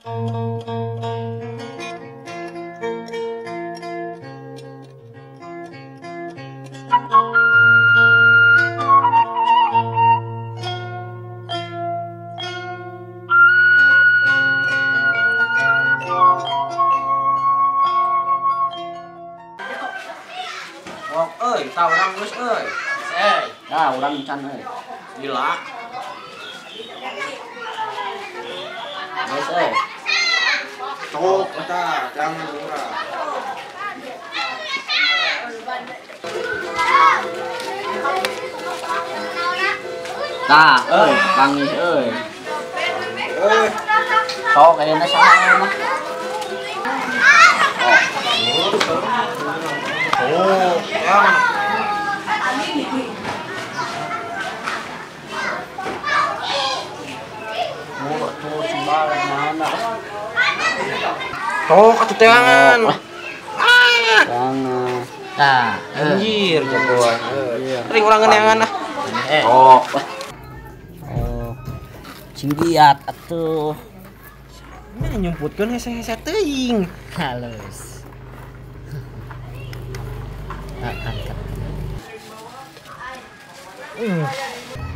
Euy, tah urang geus euy. Eh, dah urang can euy. Gila. Geus euy. Cok eta, jangan urang. Tah, euy, panggih euy. Euy. Sok ayeuna saha mah. Oh, ya. Oh, tuh sembal mana? Tok atuh teangan. Ah. Jangan. Tah, anjir jagoan. Ring urang neangan ah. Oh. Oh. Cinggiat atuh. Mana nyumputkeun hese-hese teuing. Halus.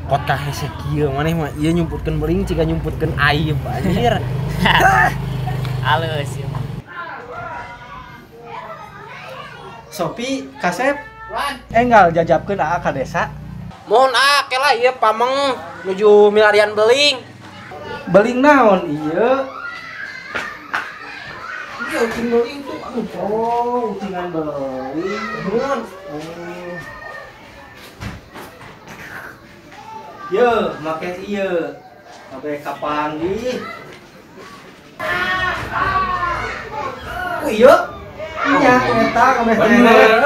Kota hese kieu maneh mah ieu nyumputkeun beling ciga nyumputkeun aib anjir. Halus ieu mah. Sopi kasep enggal jajabkeun aa ka desa. Mohon aa kela ieu pameng nuju milarian beling. Beling naon ieu? Ieu uting beling tuh. Oh, utingan beling. Nuhun. Oh. Ye, make ieu. Sampai kapanggih. Oh ieu? Iya, eta kabeh bener.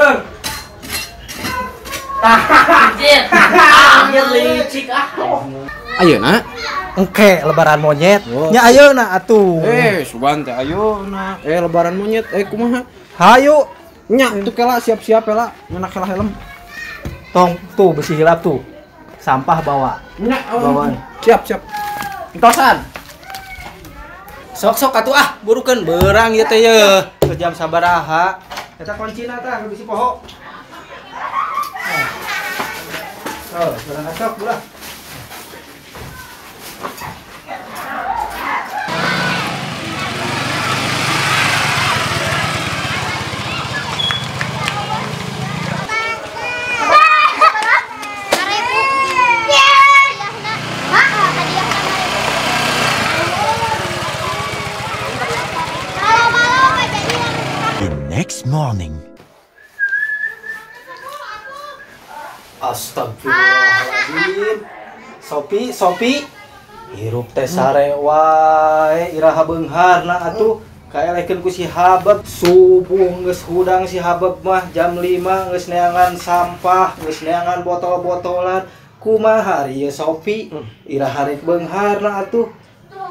Anjir. Anjir licik ah. Ayeuna engke lebaran monyet. Nya ayeuna atuh. Sugan teh ayeuna. Lebaran monyet kumaha? Hayu. Nya tuh kela siap-siap kela ngenak kela helm. Tong tuh besi hilap tuh. Sampah bawa. Nya bawaan. Siap, siap. Entosan. Sok-sok atuh ah, burukeun beurang ieu teh ye. Geus jam sabaraha? Eta kuncina tah bisi poho. Oh, berangkat sok ulah. The next morning. Astagfirullahaladzim. Sopi, Sopi. Hirup teh sare wae iraha beungharna atuh kaelehkeun ku si Habab. Subuh geus hudang si Habab mah jam 5 geus neangan sampah, geus neangan botol-botolan. Kumaha ari ieu Sopi? Iraha rek beungharna atuh.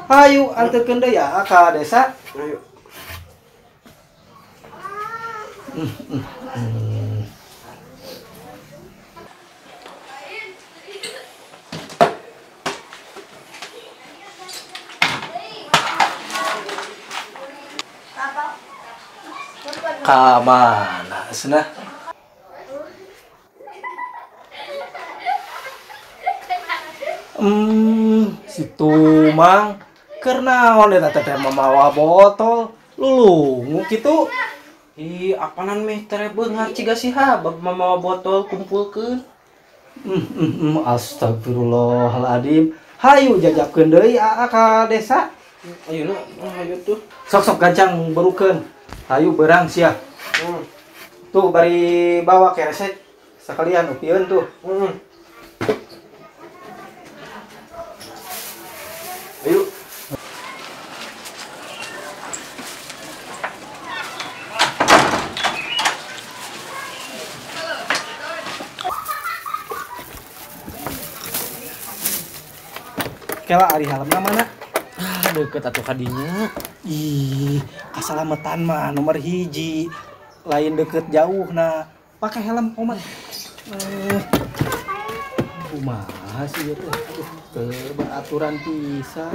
Hayu anterkeun deui ya ka desa. Ayo. Ka mana cenah? Si Tumang keur naon eta teh mamawa botol lulungu kitu. Ih, apanan meh tere beunghar ciga si Habab mamawa botol kumpulkeun. Astagfirullahaladzim. Hayu jajabkeun deui aa ka desa. Ayeuna hayu tuh. Sok-sok gancang berukeun. Hayu berang sia. Tuh bari bawa keresek sekalian upieun tuh. Ayo. Kela ari helmna mana? Ah, deket atuh kadinya. Ih, kasalamatan mah nomor hiji. Lain deket jauh nah. Pakai helm oman. Kumaha sih ieu teh? Aduh, teu beraturan pisan.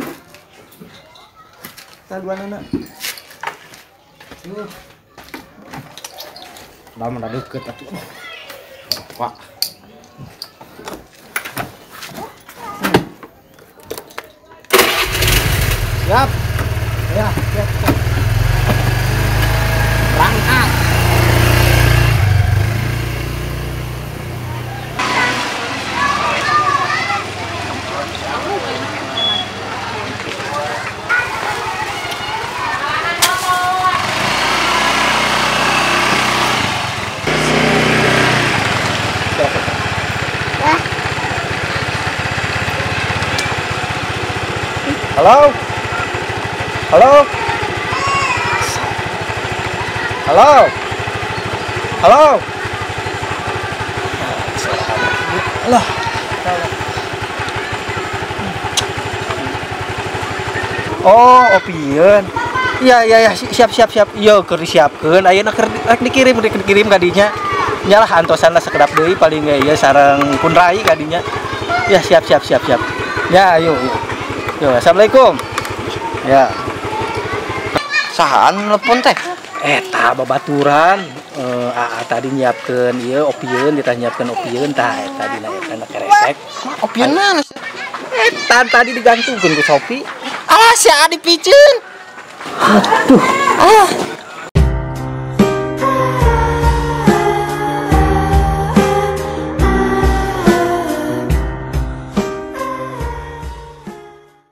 Tah duanana. Lama dah deket atuh. Pak. Siap. Ya, siap. Berangkat. Halo? Halo? Halo? Halo? Lah. Oh, opieun. Iya, iya, iya, siap, siap, siap. Iya, keur disiapkeun. Ayeuna keur rek dikirim, rek dikirim ka dinya. Nyalah antosan lah sekedap deui paling ge ieu sareng pun rai ka dinya. Ya, siap, siap, siap, siap. Ya, ayo, ayo. Yo, assalamualaikum. Ya. Sahaan nelpon teh? Eta babaturan AA tadi nyiapkeun ieu opieun, ditah nyiapkeun opieun tah eta dina eta na keresek. Opieun mana? Eta tadi digantungkeun ku Sopi. Alah si Adi piceun. Aduh. Ah.